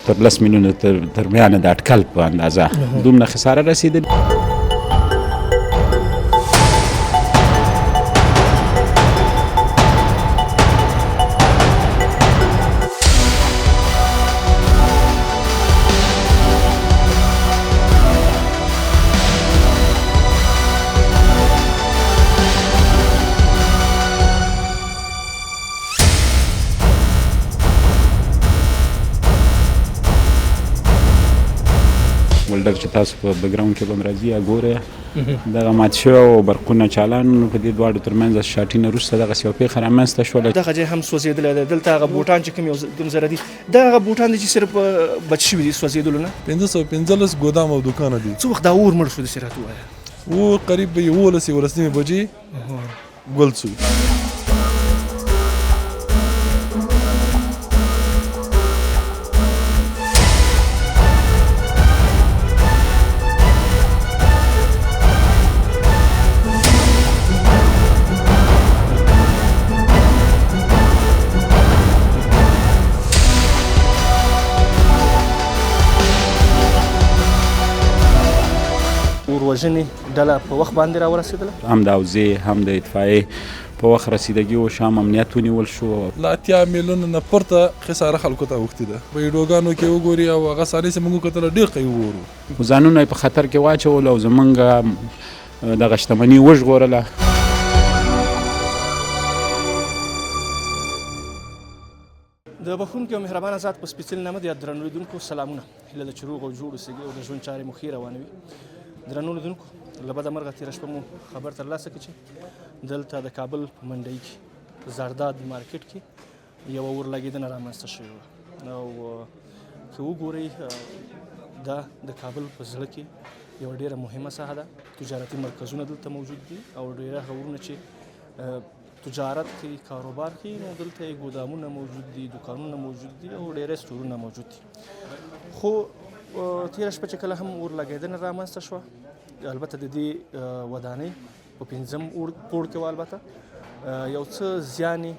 تر 10 میلیونو تر میانه د اټکل په اندازه دومره خساره رسیدلې. ولډر چې تاسو په بګراوند کې به راځي یا ګورئ، دغه مات شوی او برقونه چالان، نو په دې دواړو ترمنځ شاټي نه وروسته دغسې یوه پېښه رامنځته شوله. دغه ځای هم سوځېدلی دی. دلته هغه بوټان چې کوم یو کوم زره دي، دا هغه بوټان دي چې صرف بچ شوي دي سوځېدلو نه. 515 ګودام او دوکان دي. څه وخت دا اور مړ شو، داسې راته ووایه؟ اور قریب 11 11 نیمې بجې ګل شو. اور وژنې ډله په وخت باندې راورسېدله. هم د حوزې هم د اطفایې په وخت رسیدګي وشو، هم امنیت ونیول شو. له 80 میلیونو نه پورته خساره خلکو ته اوښتې ده. په ویډیوګانو کې وګوري او هغه ساري چې موږ وکتله، ډېر قوي اور و. ځانونه یې په خطر کې واچول او زمونږ دغه شتمني وژغورله. د بخښونکي او مهربانه ذات په سپېڅلي نامه د یاد درنو لیدونکو سلامونه. هیله ده چې روغ او جوړ اوسېږئ او د ژوند چارې مو ښې روانې وي. درنو لیدونکو، له بده مرغه تېره شپه مو خبر ترلاسه کړ چې دلته د کابل په منډۍ کې زرداد مارکیټ کې یوه اورلګېدنه رامنځته شوې وه. او که وګورئ، دا د کابل په زړه کې یوه ډېره مهمه ساحه ده. تجارتي مرکزونه دلته موجود دي او ډېره هغه ورونه چې تجارت کوي، کاروبار کوي، نو دلته یې ګودامونه موجود دي، دوکانونه موجود دي او ډېری سټورونه موجود دي. خو تېره شپه چې کله هم اور لګېدنه رامنځته شوه، البته د دې ودانۍ په پنځم پوړ کې وه، البته یو څه زیان یې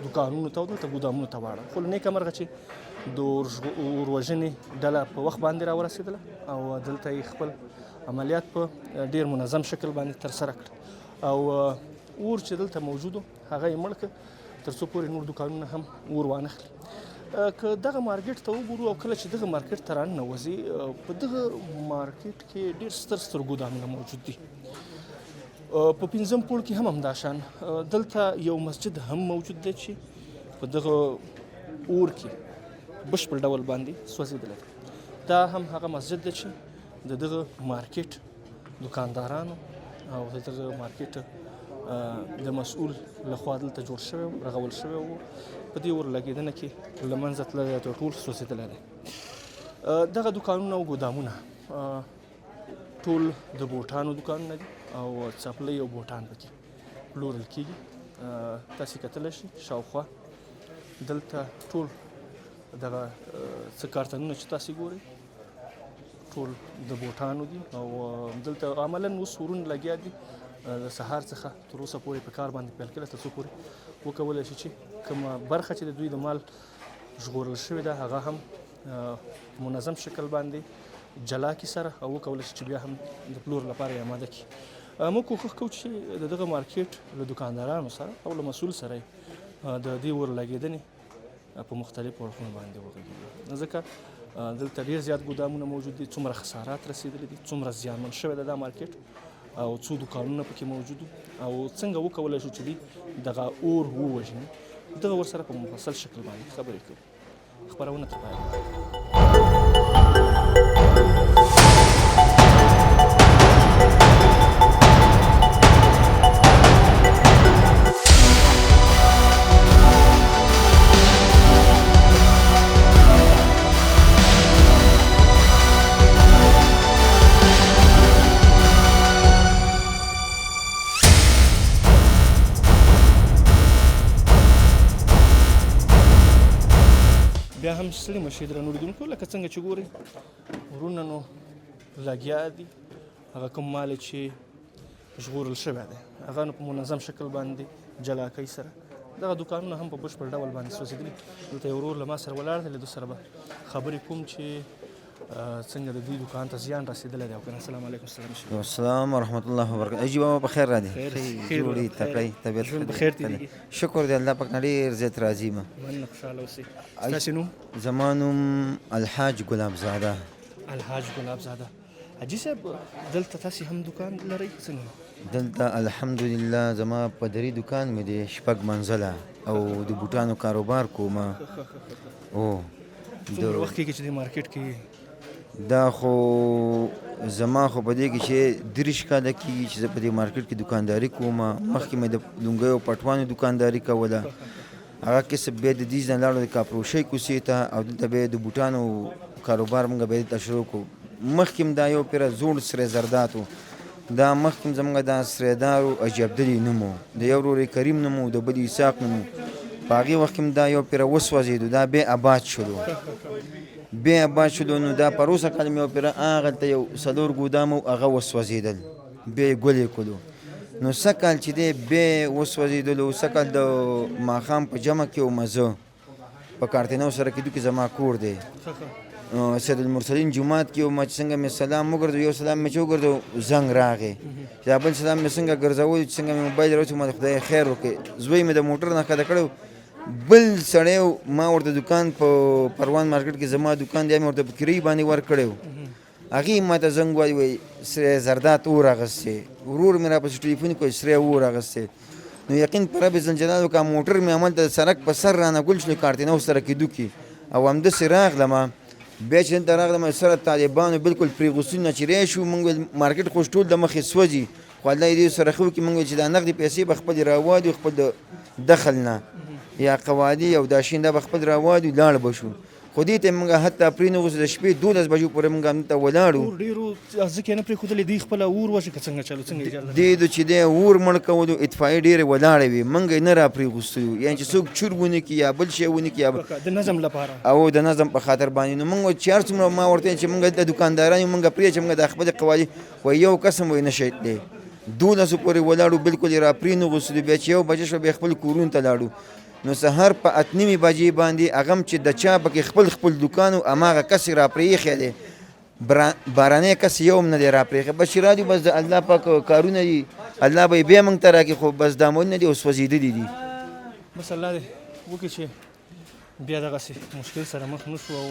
دوکانونو ته او دلته ګودامونو ته واړه، خو له نېکه مرغه چې د اور وژنې ډله په وخت باندې راورسېدله او دلته یې خپل عملیات په ډېر منظم شکل باندې ترسره کړ او اور چې دلته موجود و هغه یې مړ کړ، تر څو پورې نور دوکانونه هم اور وانخلي. که دغه مارکیټ ته وګورو او کله چې دغه مارکیټ ته راننوځي، په دغه مارکیټ کې ډېر ستر ستر ګودامونه موجود دي. په پنځم پوړ کې هم همدا شان دلته یو مسجد هم موجود دی چې په دغه اور کې بشپړ ډول باندې سوځېدلی دی. دا هم هغه مسجد دی چې د دغه مارکیټ دکاندارانو او د دغه مارکیټ د مسؤل لخوا دلته جوړ شوی و، رغول شوی و. په دې اور لګېدنه کې له منځه تللی دی، ټول سوځېدلی دی. دغه دوکانونه او ګودامونه ټول د بوټانو دوکانونه دي او څپلۍ او بوټان پکې پلورل کېږي. تاسې کتلی شئ شاوخوا دلته ټول دغه څه کارتنونه چې تاسې ګورئ ټول د بوټانو دي. او دلته عملاً اوس ورونه لګیا دي، د سهار څخه تر اوسه پورې په کار باندې پیل کړی، تر څو پورې وکولی شي چې کومه برخه چې د دوی د مال ژغورل شوې ده هغه هم منظم شکل باندې جلا کړي سره او وکولی شي چې بیا هم د پلور لپاره یې آماده کړي. موږ کوښښ کوو چې د دغه مارکیټ له دوکاندارانو سره او له مسؤل سره د دې اور لګېدنې په مختلفو اړخونو باندې وغږېږو، ځکه دلته ډېر زیات ګودامونه موجود دي، څومره خسارات رسېدلي دي، څومره زیانمن شوی دی دا مارکیټ او څو دوکانونه پکې موجود او څنګه وکولای شو چې دوی دغه اور ووژني. دغه ورسره په مفصل شکل باندې خبرې کوو. خپرونه تر پایه. بیا هم ستړي مشي درنو لیدونکو، لکه څنګه چې ګورئ ورونه نو لګیا دي، هغه کوم مال چې ژغورل شوی دی هغه نو په منظم شکل باندې جلا کوي سره. دغه دوکانونه هم په بشپړ ډول باندې سوځېدلي. دلته یو ورور له ما سره ولاړ دی، له ده سره به خبرې کوم چې څنګه د دوی دوکان ته زیان رسېدلی دی او کنه. السلام علیکم. سلام شي. السلام ورحمت الله وبرکاته. اجي بابا، په خیر را دي؟ جوړي تکړه طبیعت؟ ژوند په خیر تېرېږي؟ شکر دی الله پاک نه، ډېر زیات راضي ما. مننه، خوشحاله اوسئ. ستاسې نوم؟ زما نوم الحاج ګلاب زاده. الحاج ګلاب زاده. حاجي صاحب، دلته تاسې هم دوکان لرئ څنګه؟ دلته الحمدلله زما پدری دوکان مې دی، 6 منزله، او د بوټانو کاروبار کوم. او څومره وخت کېږي چې د مارکیټ کې؟ دا خو زما خو په دې کې چې 30 کاله کېږي چې زه په دې مارکیټ کې دوکانداري کوم. مخکې مې د لونګیو پټوانو دوکانداري کوله، هغه کسب بیا د دې نه لاړو د کاپروشۍ کوڅې ته، او دلته بیا د بوټانو کاروبار موږ بیا دلته شروع کړو. مخکې هم دا یو پیره زوړ سرې زردات و، دا مخکې هم زموږ دا سرېدار و، حاجي عبدلي نوم و، د یو ورور یې کریم نوم و، د بل اسحاق نوم و. په هغې وخت کې هم دا یو پیره وسوځېدو، دا بیا اباد شولو، بیا اباد شولو. نو دا پروسه کال مې یو پیره هغلته یو 4 ګودام و، هغه وسوځېدل، بیا یې ګلې کړلو. نو سږ کال چې دی بیا وسوځېدلو. سږ کال د ماښام په جمع کې وم زه په کارتینو سره کېدو کې، زما کور دی سید المرسلین جومات کې وم، چې څنګه مې سلام وګرځو، یو سلام مې چې وګرځو زنګ راغی، چې دا بل سلام مې څنګه ګرځولو، چې څنګه مې موبایل راوڅو، ما خدای خیر وکړي، زوی مې د موټر نه ښکته کړی، بل سړی ما ورته دوکان په پروان مارکیټ کې زما دوکان دی، مې ورته په کرایي باندې ورکړی و. هغې ما ته زنګ ووایي، وایي سرې زردات اور اخیستی. ورور مې راپسې ټلیفون کړ، سرې اور اخیستی. نو یقین پر رب ذوالجلال وکړه، موټر مې هملته د سړک په سر رانه ګل شو، کارتینو سره کېدو کې، او همداسې راغلم. بیا چې دلته راغلم سره طالبانو بالکل پرېغوستونه چې ری شو، موږ ویل مارکیټ خو ټول د مخې سوځي، خو الله یې دې سره ښه وکړي. موږ ویل چې دا نغدې پیسې به خپلې راوالو، خپل د دخل نه یا قوالي او دا شین دا به خپل راوالو، لاړ به شو. خو دې ته موږ حتی پرې نه غوښتو، د شپې 12 بجو پورې موږ همدلته ولاړو. اور ډېرو ځکه یې نه پرېښودلې، دوی خپله اور وژي که څنګه چلو، څنګه یې چلو؟ دې د چې دی اور مړ کولو اطفایې ډېرې ولاړې وې، موږ یې نه را پرېغوستلو، یعنې چې څوک چور ونه کړي یا بل شی ونه کړي یا د نظم لپاره او د نظم په خاطر باندې. نو موږ چې هر څومره ما ورته ویل چې موږ دلته دوکانداران یو، موږ پرېږدو چې موږ د خپلې قوالې، وایي یو کس هم وایي نه شي تللی. 12 پورې ولاړو، بالکل یې را پرې نه غوستلو. بیا چې 1 بجه شوه بیا خپل کورونو ته لاړو. نو سهار په 8:30 بجې باندې هغه هم چې د چا پکې خپل خپل دوکان و، هماغه کس یې را پرې ایښی دی، باراني کس یو هم نه دی را پرې ایښی. بس چې رالو، بس د الله پاک کارونه دي، الله به یې بیا موږ ته راکړي، خو بس دا مولونه دي او سوځېدلي دي. بس الله دې وکړي چې بیا دغسې مشکل سره مخ نه شو، او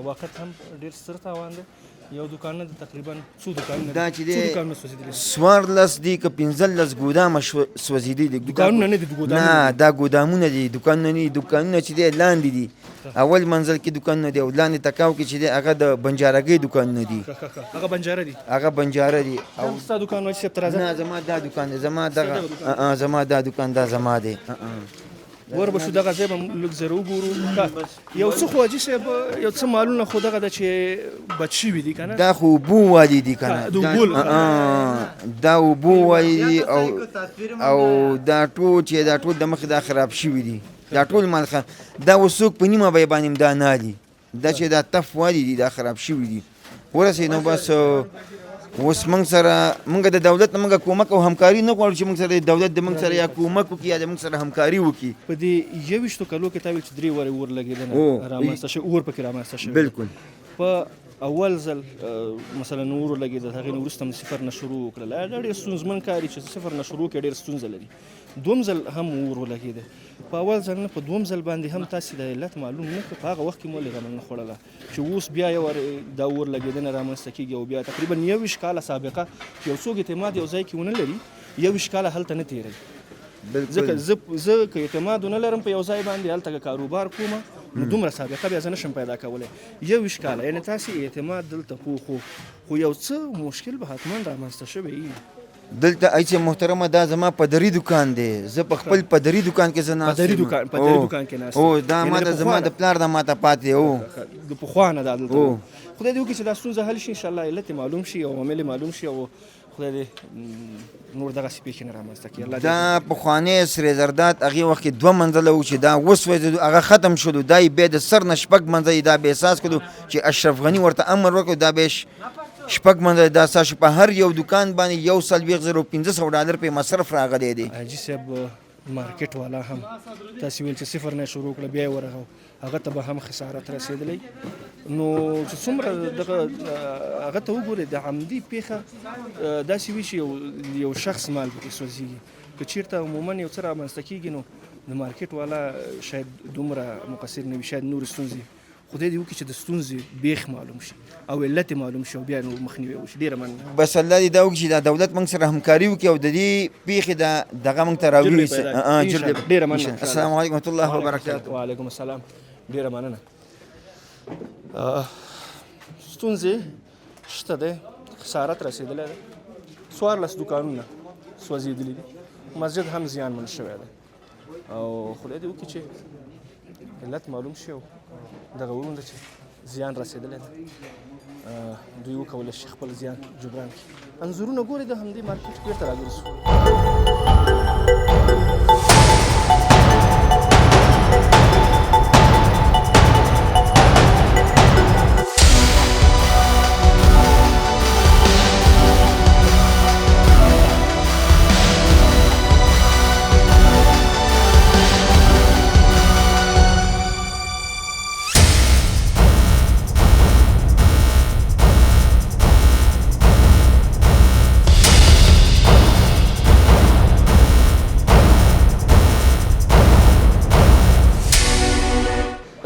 واقعیت هم ډېر ستر تاوان دی. یو دوکان نه دی، تقریبا څو دوکانونه دا چې څو دوکانونه سوځېدلي؟ 14 دي که 15 ګودامه سوځېدلي دي. دوکانونه نه دي، ګودامونه نه، دا ګودامونه دي، دوکانونه نه دي. دوکانونه چې دی لاندې دي، اول منزل کې دوکانونه دي، او لاندې تکاو کې چې دی هغه د بنجارګۍ دوکانونه دي. هغه بنجاره دي؟ هغه بنجاره دي. او ستا دوکان وایي چې راځه؟ نه، زما دا دوکان دی، زما دغه، زما دا دوکان دا زما دی. ور به شو دغه ځای به لږ زر وګورو. یو څه خو حاجي صاحب، یو څه مالونه خو دغه ده چې بچ شوي دي که نه؟ دا خو اوبو والي دي که نه؟ دا اوبو والي دي، او دا ټول چې دا ټول د مخې دا خراب شوي دي، دا ټول مال خراب. دا اوس څوک په نیمه بیه باندې هم دا نه اخلي، دا چې دا تف والي دي، دا خراب شوي دي. ورسېد نو بس اوس موږ سره، موږ د دولت نه موږ کومک او همکاري نه غواړو چې موږ سره دولت د موږ سره یا کومک وکړي یا د موږ سره همکاري وکړي. په دې 21 کلو کې تا ویل چې 3 وارې اور لګېدنه رامنځته شوې، اور پکې رامنځته شوی. بالکل. په اول ځل مثلا اور ولګېده، هغې نه وروسته مې صفر نه شروع وکړله. دا ډېر ستونزمن کار دی چې صفر نه شروع کړې، ډېر ستونزه لري. دوم ځل هم اور ولګېده، په اول ځل نه، په دوم ځل باندې هم تاسې د علت معلوم نه کړ، په هغه وخت کې مو ولې غمه نه خوړله چې اوس بیا یو وار دا اور لګېدنه رامنځته کېږي، او بیا تقریبا 21 کاله سابقه چې یو څوک اعتماد یو ځای کې ونه لري، 21 کاله هلته نه تېروي. ځکه زه که اعتماد ونه لرم په یو ځای باندې، هلته که کاروبار کوم نو دومره سابقه بیا زه نشم پیدا کولی. 21 کاله یعنې تاسې اعتماد دلته پوخ و، خو یو څه مشکل به حتما رامنځته شوی وي. دلته ایڅ محترمه، دا زما پدری دوکان دی، زه په خپل پدری دوکان کې زه ناست یم. پدری دوکان کې ناست. او دا ماته زما د پلار دا ماته پاتې دی. د پخوا نه دا دلته. خدای دې وکړي چې دا ستونزه حل شي ان شاء الله، علت یې معلوم شي او عامل یې معلوم شي، او خدای دې نور دغسې پېښې نه رامنځته کړي. الله دا پخوانی سرې زرداد هغې وخت کې 2 منزله و چې دا وسوځېدو، هغه ختم شولو، دا یې بیا د سر نه 6 منزله دا بیا احساس کړو چې اشرف غني ورته امر وکړو، دا بیا 6 منزله دا احساس شو. په هر یو دوکان باندې 41,500 ډالر په مصرف راغلی دی. حاجي صاحب مارکیټ والا هم تاسو ویل چې صفر نه شروع کړه بیا یې ورغو، هغه ته به هم خسارت رسېدلی. نو چې څومره دغه هغه ته وګورئ، د عمدي پیښه داسې وي چې یو شخص مال پکې سوځېږي. که چیرته عموما یو څه رامنځته کېږي نو د مارکیټ والا شاید دومره مقصر نه وي، شاید نورې ستونزې. خدای دې وکړي چې د ستونزې بیخ معلوم شي او علت یې معلوم شي او بیا نو مخنیوی وشي. ډېره مننه. بس الله دې دا وکړي چې دا دولت موږ سره همکاري وکړي او د دې پېښې دا دغه موږ ته راوړي. ډېره مننه. السلام علیکم ورحمت الله وبرکاته. وعلیکم السلام. ډېره مننه. ستونزې شته دی، خسارت رسېدلی دی، 14 دوکانونه سوځېدلي دي، مسجد هم زیانمن شوی دی او خدای دې وکړي چې علت معلوم شي او دغه ورونه چې زیان رسېدلی دی دوی وکولی شي خپل زیان جبران کړي. انځورونه ګورئ د همدې مارکیټ بېرته راګرځو.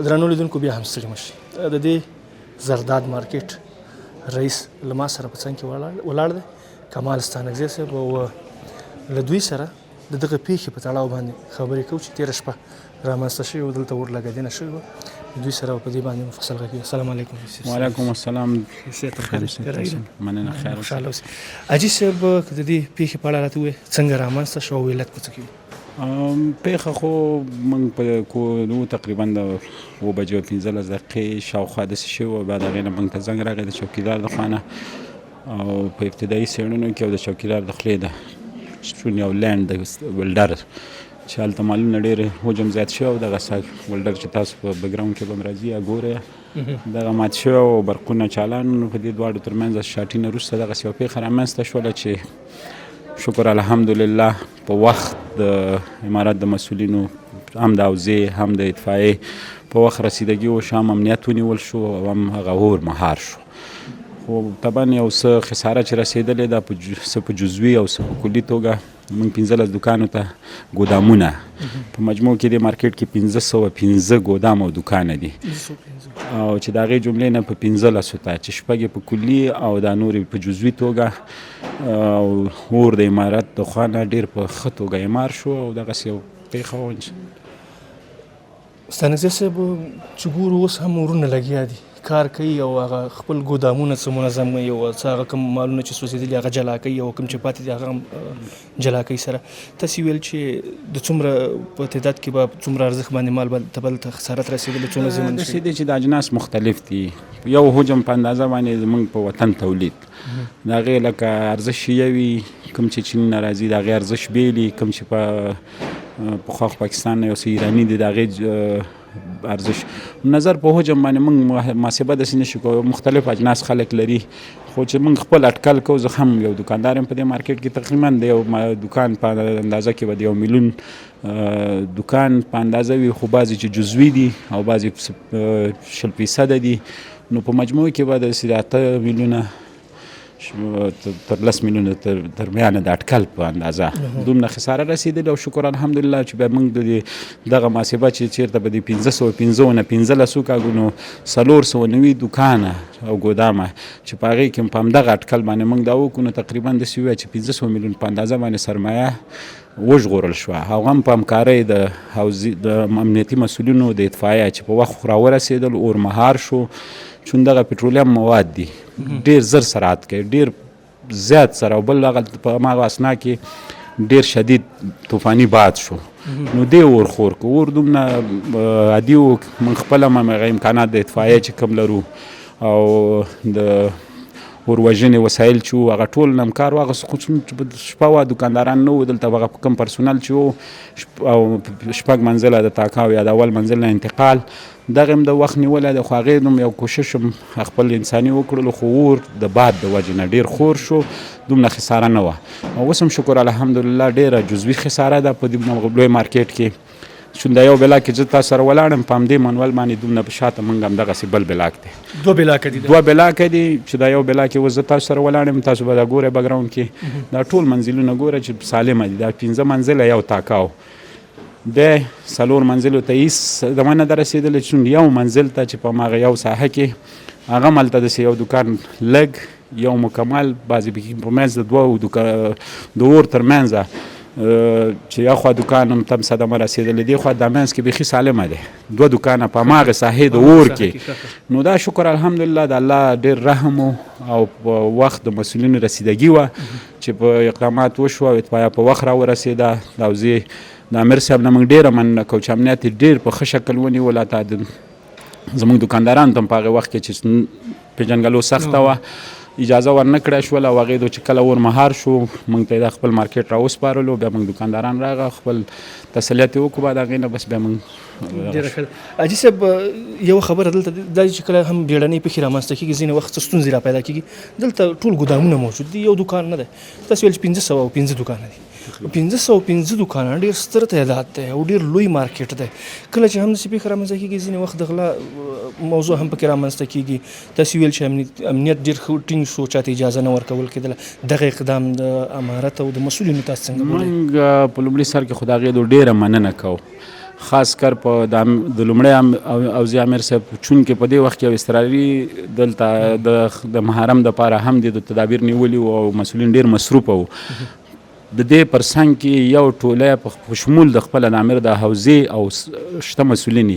درنو لیدونکو بیا هم ستړي مه شئ. د دې زرداد مارکیټ رئیس له ما سره په څنګ کې ولاړ دی، کمال ستانکزی صاحب، او له دوی سره د دغه پیښې په تړاو باندې خبرې کوو چې تېره شپه رامنځته شوې وه، دلته اور لګېدنه شوې وه. دوی سره په دې باندې مفصل غږېږو. السلام علیکم. وعلیکم السلام. مننه، خیر خوشحاله اوسئ. حاجي صاحب، که د دې پیښې په اړه راته ووایې څنګه رامنځته شوه او علت په څه کې و؟ پیښه خو موږ په کور تقریبا د 7 بجې او 15 دقیقې شاوخوا داسې شوې وه. بعد هغې نه موږ ته زنګ راغی د چوکیدار د خوا نه، او په ابتدایي څېړنو کې او د چوکیدار د خولې د شتون یو لینډ د ولډر چې هلته مالونه ډېر حجم زیات شوی او دغه ولډر چې تاسو په بکګراونډ کې به هم راځي یا ګورئ دغه مات شوی او برقونه چالان. نو په دې دواړو ترمنځ شاټي نه وروسته دغسې یوه پېښه رامنځته شوله چې شکر الحمدلله په وخت د امارت د مسؤلینو هم د حوزې هم د اطفایې په وخت رسیدګي وشو، هم امنیت ونیول شو او هم هغه اور مهار شو. خو طبعا یو څه خساره چې رسېدلې ده څه په جزوي او څه په کلي توګه. موږ 15 دوکانو ته ګودامونه په مجموع کې د مارکیټ کې 505 ګودام او دوکانه دي، او چې د هغې جملې نه په 15 ته چې شپږ په کلي او دا نورې په جزوي توګه او اور د امارت د خوا نه ډېر په ښه توګه امار شو او دغسې یو پېښه وه. ستانکزی صاحب، چې ګورو اوس هم اورونه لګیا دي، کار کوي او هغه خپل ګودامونه څه منظم کوي او څه هغه کوم مالونه چې سوځېدلي هغه جلا کوي او کوم چې پاتې دي هغه هم جلا کوي. سره تاسې ویل چې د څومره په تعداد کې به څومره ارزښت باندې مال ته بل ته خسارت رسېدلی، څومره زیان داسې دی چې د اجناس مختلف دي، یو حجم په اندازه باندې زموږ په وطن تولید د هغې لکه ارزش یې وي، کوم چې چین نه راځي د هغې ارزش بېلي، کوم چې په پخوا خو پاکستان نه یو څه ایراني دی د هغې ارزش نظر په حجم باندې موږ محاسبه داسې نه شو کولی. مختلف اجناس خلک لري، خو چې موږ خپل اټکل کوو، زه هم یو دوکاندار یم په دې مارکیټ کې، تقریبا د یو دوکان په اندازه کې به د 1 میلیون دوکان په اندازه وي، خو بعضې چې جزوي دي او بعضې 20% دي، نو په مجموع کې به داسې 8 میلیونه تر 10 میلیونه ترمیانه د اټکل په اندازه دومره خساره رسېدلې. او شکر الحمدلله چې بیا موږ د دغه محاسبه چې چېرته به د 505 نه 15 وکاږو نو 490 دوکانه او ګودامه چې په هغې کې په همدغه اټکل باندې موږ دا وکړو، نو تقریبا داسې ووایه چې 500 میلیون په اندازه باندې سرمایه وژغورل شوه. او هم په همکارۍ د حوزې د امنیتي مسؤلینو د اطفایه چې په وخت راورسېدل، اور مهار شو. چون دغه پټرولیم مواد دي ډېر زر سرعت کوي، ډېر زیات سره، او بل هغه په هماغه اسنا کې ډېر شدید طوفاني باد شو، نو دې اور خور کړ. اور دومره عادي و، موږ خپله هم هغه امکانات د اطفایه چې کوم لرو او د اور وژنې وسایل چې وو هغه ټول نه هم کار واخیست. خو شپه وه، دکانداران نه وو دلته، هغه کوم پرسونل چې وو او شپږ منزله د تاکاو یا د اول منزل نه انتقال دغه هم د وخت نیولی دی. خو هغې هم یو کوشش هم خپل انساني وکړلو، خو اور د باد د وجې نه ډېر خور شو، دومره خساره نه وه. او اوس هم شکر الحمدلله ډېره جزوي خساره ده په دې لوی مارکیټ کې. چون دا یو بلاک چې زه تاسو سره ولاړم په همدې منول باندې دومره په شاته موږ همدغسې بل بلاک دی، دوه بلاکه دي، دوه بلاکه دي چې دا یو بلاک اوس زه تاسو سره ولاړم، تاسو به دا ګورئ بکګراوند کې دا ټول منزلونه ګوره چې سالمه دي. دا 5 منزله یو تاکاو دی، 4 منزلو ته هېڅ صدمه نه ده رسېدلې، چون یو منزل ته چې په هماغه یو ساحه کې هغه هم هلته داسې یو دوکان لږ یو مکمل بعضې پکې په منځ د دوو د اور تر منځه چې یو خوا دوکان هم تم صدمه رسېدلې، دې خوا دا منځ کې بیخي سالمه دی، دوه دوکانه په هماغې ساحې د اور کې. نو دا شکر الحمدلله د الله ډېر رحم و او په وخت د مسؤلینو رسیدګي وه چې په اقدامات وشو او اطفایه په وخت راورسېده. د حوزې د امیر صاحب نه موږ ډېره مننه کوو چې امنیت یې ډېر په ښه شکل ونیول. حتی زموږ دوکاندارانو ته هم په هغې وخت کې چې پېژندګلو سخته وه اجازه ورنه کړای شول، او هغې چې کله اور مهار شو موږ ته یې دا خپل مارکیټ راوسپارلو. بیا موږ دوکانداران راغه خپل تسلیت یې وکړو، بعد هغې نه بس بیا موږ ډېره ښه ده. حاجي صاحب یوه خبره دلته دا چې کله هم بیړنۍ پېښې رامنځته کېږي ځینې وخت څه ستونزې را پیدا کېږي، دلته ټول ګودامونه موجود دي، یو دوکان نه دی. تاسو ویل چې 505 دوکانه دي، 505 دوکانه ډېر ستر تعداد دی او ډېر لوی مارکیټ دی. کله چې هم داسې پېښه رامنځته کېږي ځینې وخت د غلا موضوع هم پکې رامنځته کېږي. تاسو ویل چې امنیت ډېر ښه ټینګ شو، چاته اجازه نه ورکول کېدله. دغه اقدام د امارت او د مسؤلینو تاسو څنګه بولئ؟ موږ په لومړي سر کې خو د هغې ډېره مننه کوو، خاص کر په د لومړی حوزې امیر صاحب، چونکې په دې وخت کې یو اضطراري دلته د محرم دپاره هم د تدابیر نیولي وو او مسؤلین ډېر مصروفه وو. د دې پر څنګ کې یو ټولی په شمول د خپل د امیر د حوزې او شته مسؤلین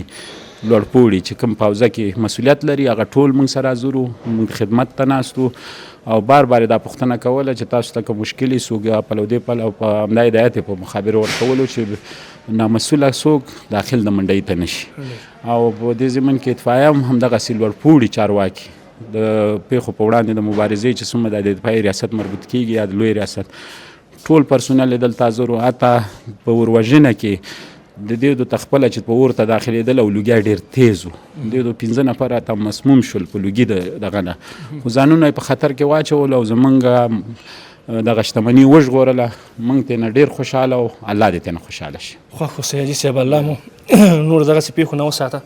لوړ پوړي چې کوم په حوزه کې مسؤلیت لري هغه ټول موږ سره حاضر وو، موږ خدمت ته ناست وو او بار بار یې دا پوښتنه کوله چې تاسو ته کوم مشکل یې څوک پلو دې پلو په همدا هدایت یې په مخابرو ورکولو چې نامسؤله څوک داخل د منډۍ ته نه شي. او په دې ضمن کې اطفایه هم همدغسې لوړ پوړي چارواکي د پېښو په وړاندې د مبارزې چې څومره د اطفایې ریاست مربوط کېږي یا د لوی ریاست ټول پرسونل یې دلته حاضر وو. حتی په اوروژنه کې د دې د خپله چې په اور ته داخلېدل او لوګی ډېر تیز و، دې د 5 نفره حتی مسموم شول په لوګي د دغه نه، خو ځانونه یې په خطر کې واچول او زمونږ دغه شتمني وژغورله. موږ ترې نه ډېر خوشحاله او الله دې ترې نه خوشحاله شي. خوښ اوسئ حاجي صاحب، الله مو نور دغسې پېښو نه وساته.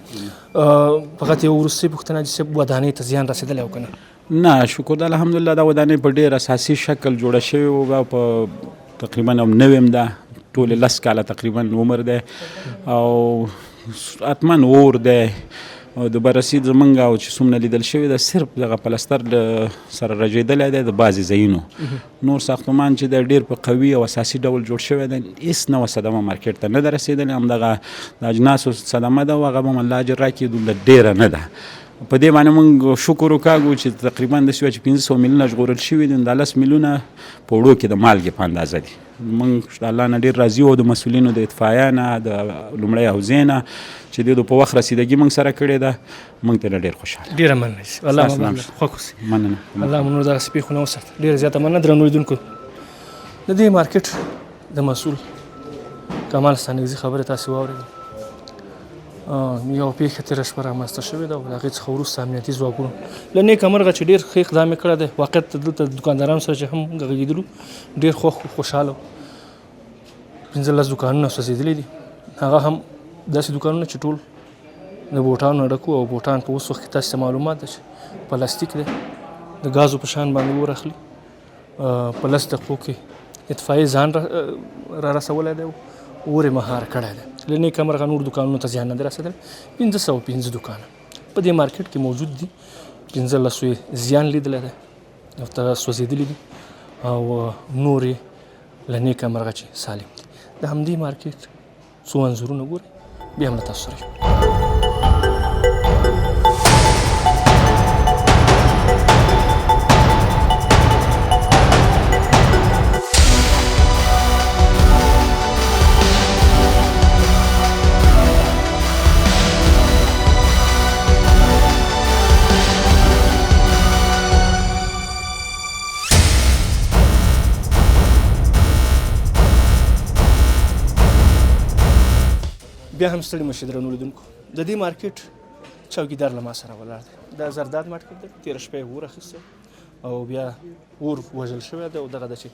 فقط یوه وروستۍ پوښتنه حاجي صاحب، ودانۍ ته زیان رسېدلی او که نه؟ نه شکر ده الحمدلله دا ودانۍ په ډېر اساسي شکل جوړه شوې وه، په تقریبا هم نوې هم ده، ټولې 10 کاله تقریبا عمر دی او حتما اور دی او د بررسي زمونږ او چې څومره لیدل شوې ده صرف دغه پلستر سره رژېدلی دی د بعضې ځایونو. نور ساختمان چې دی ډېر په قوي او اساسي ډول جوړ شوی دی، هېڅ نوع صدمه مارکیټ ته نه ده رسېدلې. همدغه د اجناسو صدمه ده او هغه به هم الله اجر راکړي، دومره ډېره نه ده. په دې باندې موږ شکر وکاږو چې تقریبا داسې وه چې 500 میلیونه ژغورل شوي دي، نو دا 10 میلیونه په وړو کې د مالګې په اندازه دي. موږ د الله نه ډېر راضي وو، د مسؤلینو د اطفایه نه، د لومړۍ حوزې نه چې دې په وخت رسیدګي موږ سره کړې ده، موږ ترې ډېر خوشحاله. ډېره مننه، الله مو مننه، خوښ اوسئ. مننه، الله مو نور دغسې پېښو نه وساته. ډېره زیاته مننه درنو لیدونکو. د دې مارکیټ د مسؤل کمال ستانکزي خبرې تاسې واورېدې. یو پېښه تېره شپه رامنځته شوې ده او د هغې څخه وروسته امنیتي ځواکونو له نېکه مرغه چې ډېر ښه اقدام یې کړی دی. واقعیت دلته دوکاندارانو سره چې هم موږ غږېدلو ډېر خوښ و خوشحاله وو. 15 دوکانونه سوځېدلي دي، هغه هم داسې دوکانونه چې ټول د بوټانو نه ډک وو او بوټان په اوس وخت کې تاسې ته معلومات ده چې پلاستیک دی، د ګازو په شان باندې اور اخلي. په 10 دقیقو کې اطفایې ځان را رسولی دی، اور یې مهار کړی دی. له نېکه مرغه نور دوکانونو ته زیان نه دی رسېدلی. 505 دوکانه په دې مارکیټ کې موجود دي، 15 یې زیان لیدلی دی او ته سوځېدلي دي او نور یې له نېکه مرغه چې سالم دي. د همدې مارکیټ څو انځورونه ګورئ، بیا هم له تاسو سره یو. بیا هم ستړي مه شئ درنو لیدونکو. د دې مارکیټ چوکیدار له ما سره ولاړ دی. دا زرداد مارکیټ دی، تېره شپه یې اور اخیستی او بیا اور وژل شوی دی او دغه ده چې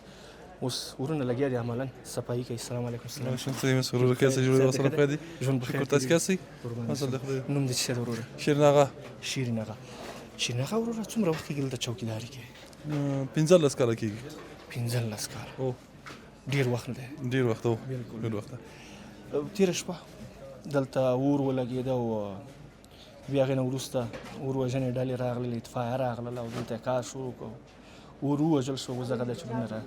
اوس ورونه لګیا دي عملا صفایي کوي. السلام علیکم. سلام. وروره کیسه جوړه وسره خیر دي؟ ژوند بخیر. شکر، تاسو کیسه؟ اصل د خدای. نوم دې څه دی وروره؟ شیرین اغا. شیرین اغا. شیرین اغا وروره، څومره وخت کېږي دلته چوکیداري کوې؟ 15 کاله کېږي. 15 کاله؟ او. ډېر وخت دی. ډېر وخت و، ډېر وخت. تېره شپه دلته اور ولګېده او بیا هغې نه وروسته اور وژنې ډلې راغللې، اطفایه راغلله او دلته یې کار شروع کړ، اور ووژل شو. اوس دغه دی چې ورونه را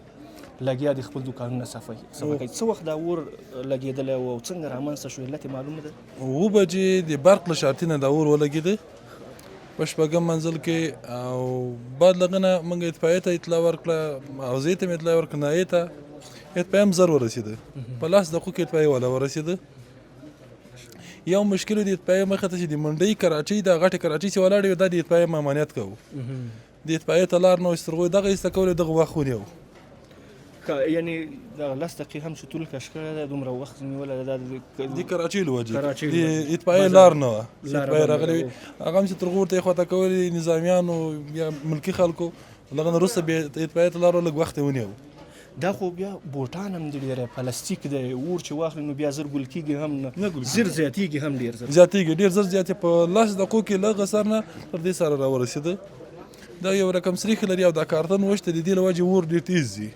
لګیا دي خپل دوکانونه صفا کوي. څه وخت دا اور لګېدلی و او څنګه رامنځته شو، علت یې معلومه ده؟ 7 بجې د برق له شارتي نه دا اور ولګېده په شپږم منزل کې، او بعد له هغه نه موږ اطفایې ته اطلاع ورکړه، حوزې ته مې اطلاع ورکړه، ناحیې ته. اطفایه هم زر ورسېده، په 10 دقیقو کې اطفایې والا ورسېده. یو مشکل د اطفایې مخې ته چې د منډۍ کراچۍ، دا غټې کراچۍ چې ولاړې وې، دا د اطفایې مامانیت کوو. د اطفایې ته لار نه وه چې تر هغو یې دغه ایسته کولې، دغه وخت ونیو. یعنی دغه 10 دقیقې هم چې طول کش کړی دی، دومره وخت نیولی دی دا د کراچۍ له وجې، کراچۍ د له وجې. اطفایې لار نه وه چې لاره اطفایې بنده راغلې وي. وه. هغه هم چې تر هغو ورته یې خواته کولې نظامیانو یا ملکي خلکو، له هغه نه وروسته بیا اطفایې ته لار وه، لږ وخت یې ونیو. دا خو بیا بوټان هم دي ډېری، پلاستیک دی، اور چې واخلي نو بیا زر ګل کېږي هم نه، نه ګل کېږي. زر زیاتېږي هم، ډېر زر زیاتېږي، ډېر زر زیاتې. په 10 دقیقو کې له هغه سر نه تر دې سره راورسېده. دا یو رقم سریښ لري او دا کارتن وشته، د دې له وجې اور ډېر تېز ځي.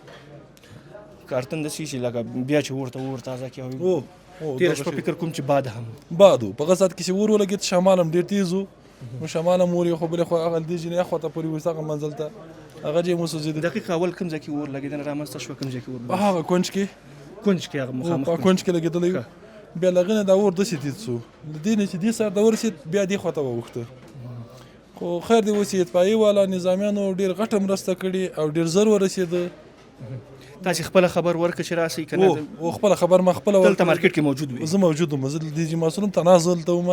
کارتن داسې چې لکه بیا چې ورته اور تازه کړي او او تېره دغه شپه شی. فکر کوم چې باد هم باد و، په هغه ساعت کې چې اور ولګېد شمال هم ډېر تېز و، نو شمال هم اور یې خو بلې خوا هغه دې جنې اخوا ته پورې وست، هغه منزل ته هغه ځای مو سوځېده. دقیق اول کوم ځای کې اور لګېدنه رامنځته شوه، کوم ځای کې اور په هغه کونج کې. کونج کې هغه مخامخ په کونج کې لګېدلی و. بیا له هغې نه دا اور داسې تېز شو، له دې نه چې دې سر ته ورسېد بیا دې خوا ته واوښته. خو خیر دی اوس اطفایې والا نظامیانو ډېر غټه مرسته کړې او ډېر زر ورسېده. تاسې خپله خبر ورکړه چې راسئ که نه؟ او خپله خبر ما خپله دلته ورکړه. مارکیټ کې موجود وي؟ زه موجود وم، زه د دې مسؤل ته ناست دلته وم،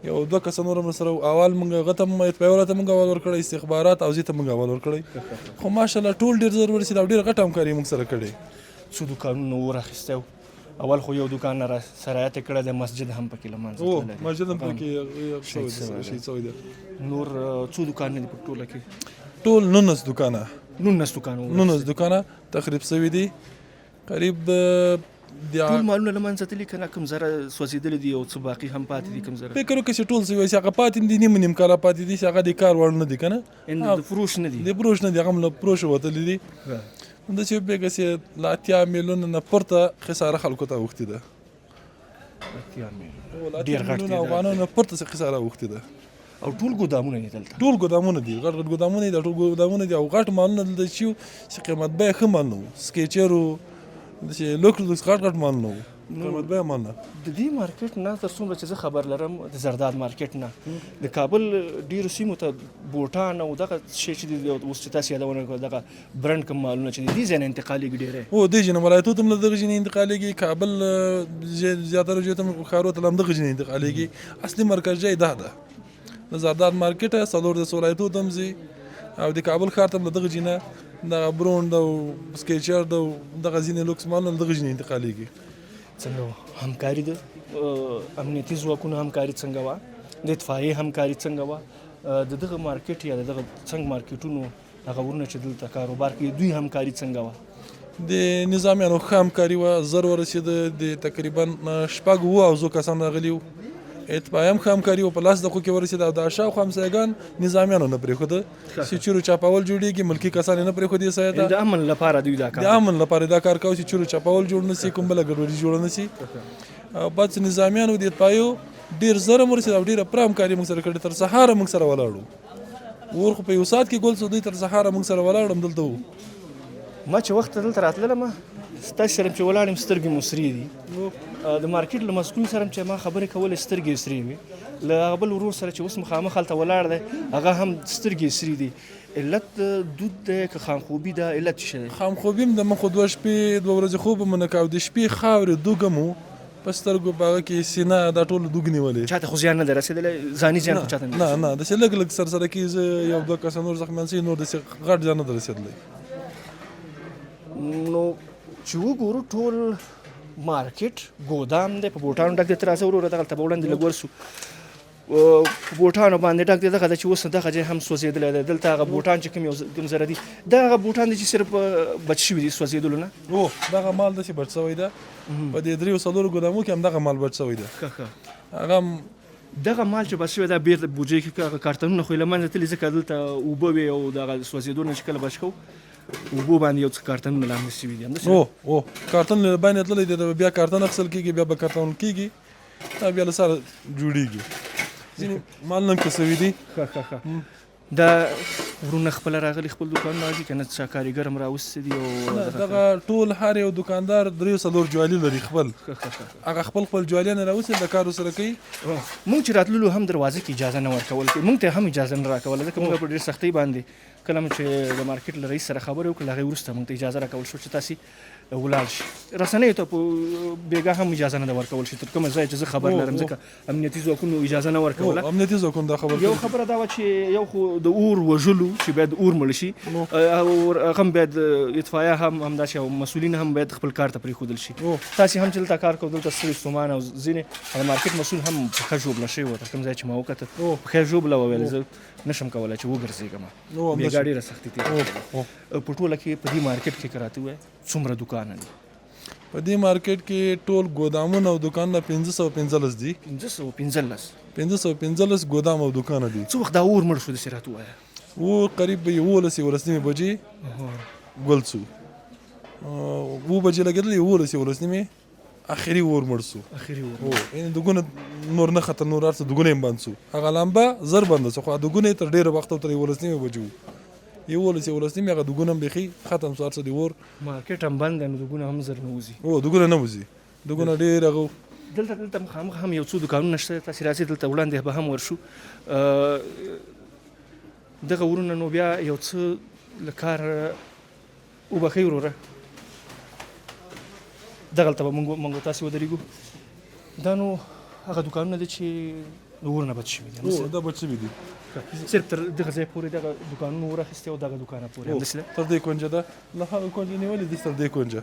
یو دوه کسه نور هم سره وو. اول موږ هغه ته هم اطفایې والا ته موږ اول ورکړی، استخبارات او زه ته موږ اول ورکړی. خو ماشاءالله ټول ډېر زر ورسېد او ډېره غټه همکاري موږ سره کړې. څو دوکانونه اور اخیستی و؟ اول خو یو دوکان نه را سرایت کړی دی، مسجد هم پکې له منځه تللی دی. مسجد هم پکې شهید شوی دی. شهید شوی دی. نور څو دوکانونه دي په ټوله کې؟ ټول 19 دوکانه. 19 دوکانه اور 19 دوکانه تخریب شوي دي. قریب د ټول مالونه له منځه تللي که نه، کوم ذره سوځېدلي دي او څه باقي هم پاتې دي؟ کوم ذره فکر وکړه چې ټول څه وي، چې هغه پاتې دي، نیم نیم کاله پاتې دي، چې هغه د کار وړ نه دي که نه، یعنې د فروش نه دي. د فروش نه دي، هغه هم له فروشه وتلي دي. نو داسې وپېږه چې له 80 میلیونه نه پورته خساره خلکو ته اوښتې ده. 80 میلیونه. له 80 ډېر غټ میلیونه تعداد افغانانو نه پورته څه خساره اوښتې ده. او ټول ګودامونه دي دلته؟ ټول ګودامونه دي، غټ غټ ګودامونه دي، دا ټول ګودامونه دي. او غټ مالونه دلته چې وو، چې قیمت بیه ښه مالونه وو، سکیچر وو، داسې لوکس لوکس غټ غټ مالونه وو، قیمت بیه مالونه. د دې مارکیټ نه تر څومره چې زه خبر لرم، د زرداد مارکیټ نه د کابل ډېرو سیمو ته بوټان او دغه شی چې دي، اوس چې تاسې یادونه وکړه دغه برنډ کوم مالونه چې دي، دې ځای نه انتقالېږي ډېری. هو، دې ځای نه ولایتو ته هم له دغه ځای نه انتقالېږي، کابل زیاتره ځایو ته هم ښارو ته له همدغه ځای نه انتقالېږي. اصلي مرکز ځای دا ده، د زرداد مارکیټ 34 ولایتو ته هم ځي او د کابل ښار ته هم له دغه ځای نه دغه برونډ او سکیچر او دغه ځینې لوکس مالونه له دغه ځای نه انتقالېږي. څنګه وه همکاري د امنیتي ځواکونو همکاري څنګه وه، د اطفایې همکاري څنګه وه، د دغه مارکیټ یا د دغه څنګ مارکیټونو هغه ورونه چې دلته کاروبار کوي دوی همکاري څنګه وه؟ د نظامیانو ښه همکاري وه، زر ورسېده، د تقریبا شپږ اووه حوزو کسان راغلي وو. اطفایه هم ښه همکاري وه، په 10 دقیقو کې ورسېده. او دا شاوخوا همسایګان نظامیانو نه پرېښوده چې چیرو چاپول جوړېږي، ملکي کسان یې نه پرېښودې سایه ته. د امن لپاره دوی دا کار د امن لپاره دا کار کاوه چې چیرو چاپول جوړ نه سي، کوم بله ګډوډي جوړه نه سي. او بعد چې نظامیانو د اطفایو ډېر زر هم ورسېده او ډېره پوره همکاري موږ سره کړې، تر سهاره موږ سره ولاړ وو. اور خو په یو ساعت کې ګل سو، دوی تر سهاره موږ سره ولاړ همدلته وو. ما چې وخت دلته راتللم ستاسې سره چې ولاړ یم سترګې مو سرې دي. د مارکیټ له مسؤل سره چې ما خبرې کولې سترګې یې سرې وې، له هغه بل ورور سره چې اوس مخامخ هلته ولاړ دی هغه هم سترګې یې سرې دي. علت دود دی که خامخوبي ده، علت څه شی دی؟ خامخوبي هم ده، موږ خو 2 شپې 2 ورځې خوب هم نه کاوه، د شپې خاورې دوږه مو په سترګو په هغه کې سینه دا ټول دوږ نیولې. چاته خو زیان نه دی رسېدلی؟ ځاني زیان خو چاته نه دی نه، نه، داسې لږ لږ سر سره کېږي، یو دوه کسه نور زخمیان شوي، نور داسې غټ زیان نه دی رسېدلی. نو چې وګورو ټول مارکیټ ګودام دی، په بوټانو ډک دی. ته راځه وروره، دغلته به وړاندې لږ ورسو. په بوټانو باندې ډک دی. دغه دی چې اوس دغه ځای هم سوځېدلی دی. دلته هغه بوټان چې کوم یو کوم زره دي، دا هغه بوټان دي چې صرف بچ شوي دي سوځېدلو نه. او دغه مال داسې بچ شوی ده، په دې دریو څلورو ګودامو کې هم دغه مال بچ شوی ده. ښه ښه. هغه هم دغه مال چې بچ شوی دا بیرته بوجۍ کې هغه کارتنونه خو یې له منځه تللي، ځکه دلته اوبه وې او دغه سوځېدو نه چې کله بچ کوو اوبو باندې یو څه کارتنونه لاندې شوي دي. همداسې او او کارتن له باندې تللی دی، بیا کارتن اخیستل کېږي، بیا به کارتن کېږي، دا بیا له سره جوړېږي. ځینې مال نن کې سوي دي. ښه ښه ښه. دا ورونه خپله راغلي خپل دوکانونه راځي که نه څه کاریګر هم راوستي دي؟ او دغه ټول هر یو دکاندار درې څلور جوالي لري خپل، هغه خپل خپل جوالیان راوستي د کار سره کوي. مونږ چې راتللو هم دروازه کې اجازه نه ورکول، مونږ ته هم اجازه نه راکوله، ځکه مونږ په ډېر سختۍ باندې کله مو چې د مارکیټ له رئیس سره خبرې وکړې، هغې وروسته مونږ ته اجازه راکول شو چې تاسې ولاړ شي. رسنیو ته په بېګا هم اجازه نه ده ورکول شي تر کومه ځایه چې زه خبر لرم، ځکه امنیتي ځواکونو اجازه نه ورکوله. امنیتي ځواکونو دا خبر یو خبره دا وه چې یو خو د اور وژلو چې باید اور مړ شي، او هغه هم باید اطفایه هم همداسې او مسؤلین هم باید خپل کار ته پرېښودل شي. تاسې هم چې دلته کار کوو، دلته ستړي ستومانه او ځینې د مارکیټ مسؤل هم پښه ژوبله شوې وه، تر کوم ځای چې ما وکتل پښه یې ژوبله وه، ویل زه نشم کولی چې وګرځېږم، بېګا ډېره سختي تېره شوې. په ټوله کې په دې مارکیټ کې که راته ووایې څومره دوکانه دي؟ په دې مارکیټ کې ټول ګودامونه او دوکانونه 515 دي. 515؟ 515 ګودام او دوکانه دي. څه وخت دا اور مړ شو داسې راته ووایه؟ اور قریب 11 11:30 بجې ګل سو، 7 بجې لګېدلی، 11 11:30 اخري اور مړ سو. اخري اور. هو، یعنې دګونه نور نه ختل، نور هر څه دګونه یې بند سو، هغه لمبه زر بنده سو، خو دګونه یې تر ډېره وخته تر 11:30 بجې وو. 11 11:30 هغه دګونه هم بیخي ختم سو، هر څه د اور. مارکیټ هم بند دی نو دګونه هم زر نه وځي. هو، دګونه نه وځي، دګونه ډېر هغه. دلته مخامخ هم یو څو دوکانونه شته، تاسې راځئ دلته وړاندې به هم ورشو. دغه ورونه نو بیا یو څه له کار وبخښئ وروره، دغلته به مونږ تاسې ودرېږو. دا نو هغه دوکانونه دي چې د اور نه بچ شوي دي. هو، دا بچ شوي دي. صرف تر دغه ځای پورې دغه دوکانونو اور اخیستی او دغه دوکانه پورې همداسې ده؟ تر دې کونجه ده، له هغه کونجه نیولې دي تر دې کونجه،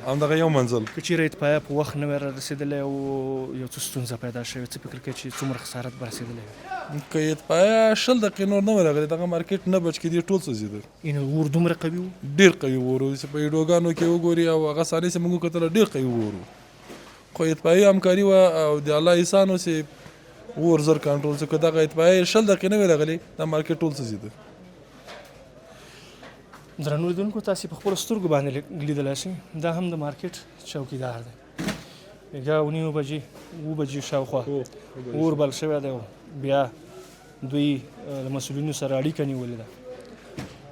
همدغه یو منزل. که چېرې اطفایه په وخت نه وای را رسېدلی او یو څه ستونزه پیدا شوې، څه فکر کوې چې څومره خسارت به رسېدلی وي؟ که اطفایه 20 دقیقې نور نه وای راغلی، دغه مارکیټ نه بچ کېدی، ټول سوځېدل. یعنې اور دومره قوي و؟ ډېر قوي اور و، چې په ویډیوګانو کې وګوري او هغه صحنې چې موږ وکتله ډېر قوي اور و، خو اطفایه همکاري وه او د الله احسان و چې اور زر کنټرول شو. که دغه اطفایه 20 دقیقې نه وای راغلی، دا مارکیټ ټول سوځېده. درنو لیدونکو، تاسې په خپلو سترګو باندې لیدلی شئ، دا هم د مارکیټ چوکیدار دی. بېګا 9:30 بجې 7 بجې شاوخوا اور بل شوی دی، بیا دوی له مسؤلینو سره اړیکه نیولې ده.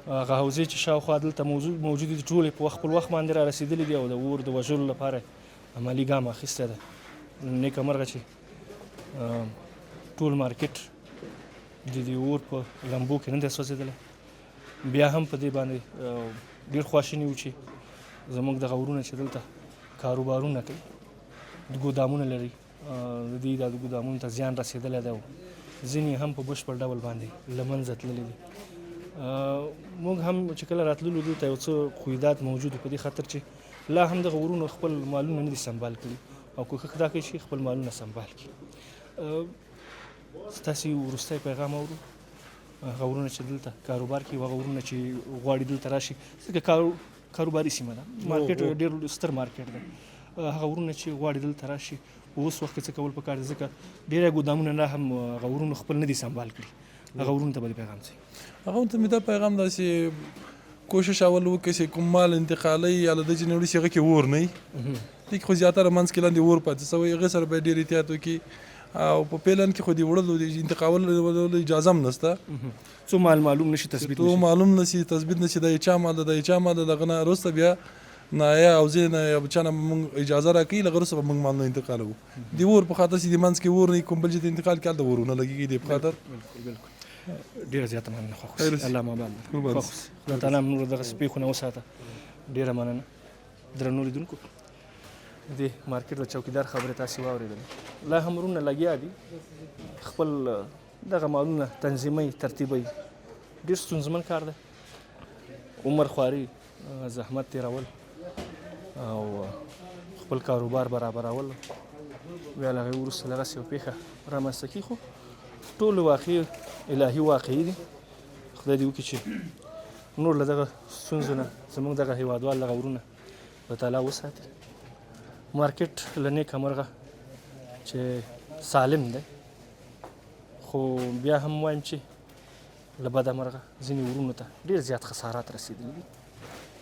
هغه حوزې چې شاوخوا دلته موجودې دي ټولې په خپل وخت باندې را رسېدلې دي او د اور د وژلو لپاره عملي ګام اخیستی دی. نیکه مرغه چې ټول مارکیټ د دې اور په لمبو کې نه دی سوځېدلی. بیا هم په دې باندې ډېر خواشیني وو چې زموږ دغه ورونه چې دلته کاروبارونه کوي، ګودامونه لري، د دوی دا ګودامونو ته زیان رسېدلی دی او ځینې هم په بشپړ ډول باندې له منځه تللي دي. موږ هم چې کله راتللو دلته یو څه قیدات موجود په دې خاطر چې لا هم دغه ورونو خپل مالونه نه دي سمبال کړي او کوښښ دا کوي چې خپل مالونه سمبال کړي. ستاسې وروستی پیغام اورو، هغه ورونه چې دلته کاروبار کوي، هغه ورونه چې غواړي دلته راشي، ځکه کاروباري سیمه ده، مارکیټ ډېر ستر مارکیټ دی، هغه ورونه چې غواړي دلته راشي په اوس وخت کې څه کول پکار دي؟ ځکه ډېری ګودامونه لا هم هغه ورونو خپل نه دي سمبال کړي. هغه ورونو ته به دې پیغام څه وي؟ هغه ته مې دا پیغام دی چې کوشش اول وکړي چې کوم مال انتقالوي یا له دې چې نیولي چې هغه کې اور نه وي، دې کې خو زیاتره منځ کې لاندې اور پاتې شوی، هغې سره باید ډېر احتیاط وکړي. او په پیلن کې خو دې وړلو د انتقالولو اجازه هم نشته، څو مال معلوم نشي، تثبیت څو معلوم نشي، تثبیت نشي، دا یې چا مال ده، دا یې چا مال ده. دغه نه وروسته بیا نایه او ځینې نه یا چا نه موږ اجازه راکوي، له هغه وروسته به موږ مالونه انتقالوو. د اور په خاطر چې د منځ کې اور نه وي، کوم بل ځای ته انتقال کړي، هلته ورونه لګېږي، دې په خاطر. بالکل بالکل، ډېره زیاته مننه، خوښ اوسئ، الله مو اباد لره، خوښ اوسئ، خدای تعالی مو نور دغسې پېښو نه وساته. ډېره مننه. درنو لیدونکو، د دې مارکیټ د چوکیدار خبرې تاسې واورېدلې. لا هم ورونه لګیا دي خپل دغه مالونه تنظیموي، ترتیبوي. ډېر ستونزمن کار دی، عمر خواري، زحمت تېرول او خپل کاروبار برابرول، بیا له هغې وروسته دغسې یوه پېښه رامنځته کېږي. خو ټول واقعي الهي واقعي دي. خدای دې وکړي چې نور له دغه ستونزو نه زموږ دغه هیوادوال، دغه ورونه الله تعالی وساتي. مارکیټ له نیکه مرغه چې سالم دی، خو بیا هم وایم چې له بده مرغه ځینې ورونو ته ډېر زیات خسارات رسېدلي دي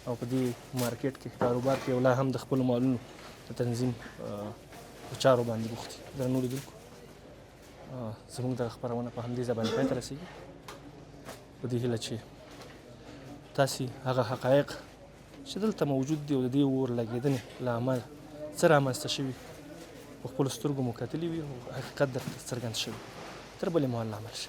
او په دې مارکیټ کې کاروبار کې او لا هم د خپلو مالونو د تنظیم په چارو باندې بوخت دي. درنو لیدونکو، زموږ دغه خپرونه په همدې ځای باندې پای ته رسېږي، په دې هیله چې تاسې هغه حقایق چې دلته موجود دي او د دې اور لګېدنې له امله څه رامنځته شوي په خپلو سترګو مو کتلي وي او حقیقت درته څرګند شوي. تر بلې مو الله مل شي.